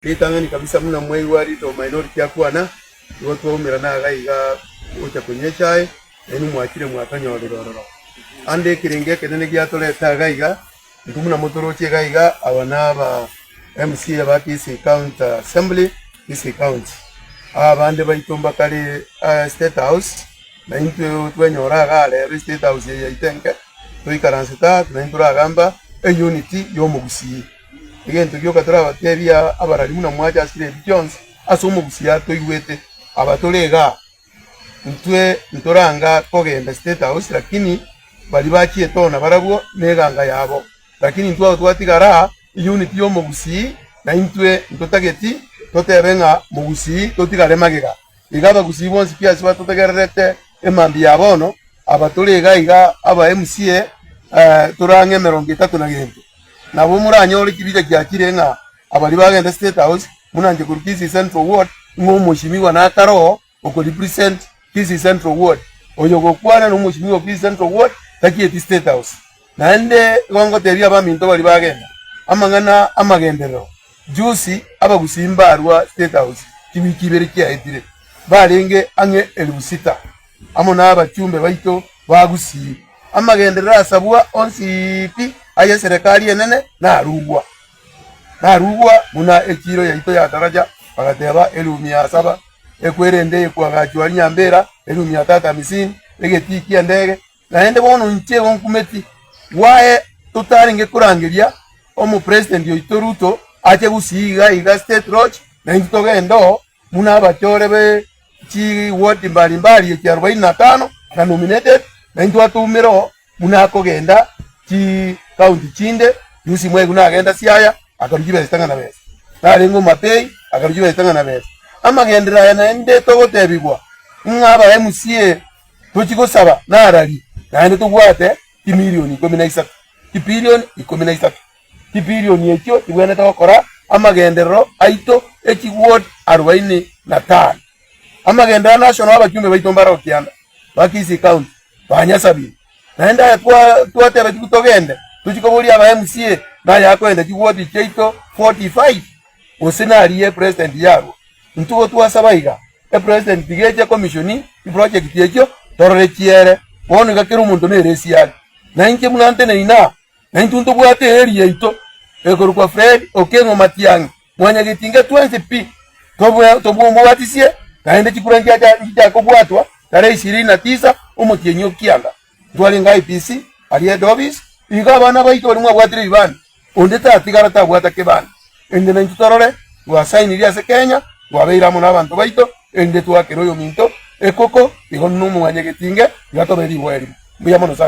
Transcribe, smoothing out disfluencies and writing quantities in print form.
Ritang'ani kabisa buna mwaigwa Rito Minority akwana, igo twaumerana iga iga gocha konywa echae, na inwe mwachire mwatonyorire ororo. Ande ekerengo ekenene giatoreta iga iga, intwe buna motoroche iga iga, aba na aba MCA ba Kisii County Assembly, Kisii County. Abande baito mbakare State House, na intwe twenyora igaa rero State House eye yaito enke, toikaransete aa, naintwe toragamba eunity ya omogusii. Egento gioka torabatebie abarari buna mwacha ase chiredio chionsi ase omogusii atoigwete, aba tore igaa, intwe ntoranga kogenda State House lakini baria bachiete oo nabarabwo neganga yabo. Lakini intwe aba twatigara aa, eunity ya omogusii na intwe ntotageti totebe ng'a mogusii totigare magega. Iga abagusii bonsi pi ase batotegererete emambia ya bono, aba tore iga iga aba MCA tore ang'e emerongo etato na gento. Nabo moranyore chibicha chiachire ng'a abaria bagenda State House buna inche korwa Kisii Central Ward ng'a omoshimiwa nakare oo oko represent Kisii Central Ward. Oyo ogokwana na omoshimiwa o Kisii Central Ward tachieti State House. Naende igo ngotebia abaminto baria bagenda amang'ana amagenderero, juzi abagusii mbarwa State House chiwiki ibere chiaetire, barenge ang'e elifu sita amo nabachumbe baito ba Gusii. Amagenderero asabwa onsi pi aye serikali enene narugwa. Narugwa buna echiiro yaito ya Daraja bagateba elifu mia saba, ekwerende ekwagachwa Nyambera elifu mia tatu hamsini, egetii ki'endege Naende bono inche igo nkumeti gwaye totarenge korangeria omopresident oito Ruto ache gusii iga iga State Lodge na intwe togende oo buna abachore be chi ward mbali mbali echi arobaini na tano na nominated na intwe atoumere oo buna akogenda chi county chinde juzi mwaigwa nagenda Siaya akarwa chibesa chitang'ana besa narenge Homabay akarwa chibesa chitang'ana besa. Amagenderero aya naende togotebigwa ng'a aba MCA Tochie gosaba narari, naende tobwate chimilioni ikomi na isato, chibilioni ikomi na isato. Chibilioni echio chibwenerete gokora amagenderero aito e chiward arobaini na tano. Amagenderero a national abachumbe baito mbare Okianda, ba Kisii County, ba Nyasabini. Naende aya twa twatebetigwe togende, tochie koboria aba MCA naye akoenda chiward chiaito 45 gose naria epresident yarwa. Intwe igo twasaba iga, Epresident tiga eche ecommissioni chiproject echio torore chiere. Bono iga kera omonto nere esiare. Na inche buna nteneine aa, na intwe ntobwate eeri yaito ekorokwa Fred Okeng'o Matiang'i, mwanyagetinga twensi pi, tobwe tobwomobatisie, naende chikura nchiacha nchichake kobwatwa tarehe ishirini na tisa omotienyi o kianda. Ntwarenge IEBC aria head office, igo abana baito baria mwabwatire ebibande, onde tatigara tabwata kebande. Erinde naintwe torore twasainirie ase Kenya, twabeire amo nabanto baito, erinde twakere oyominto ekoko, igo nomwanyagetinge, iga tobe riboa erimo. Mbuya mono sana.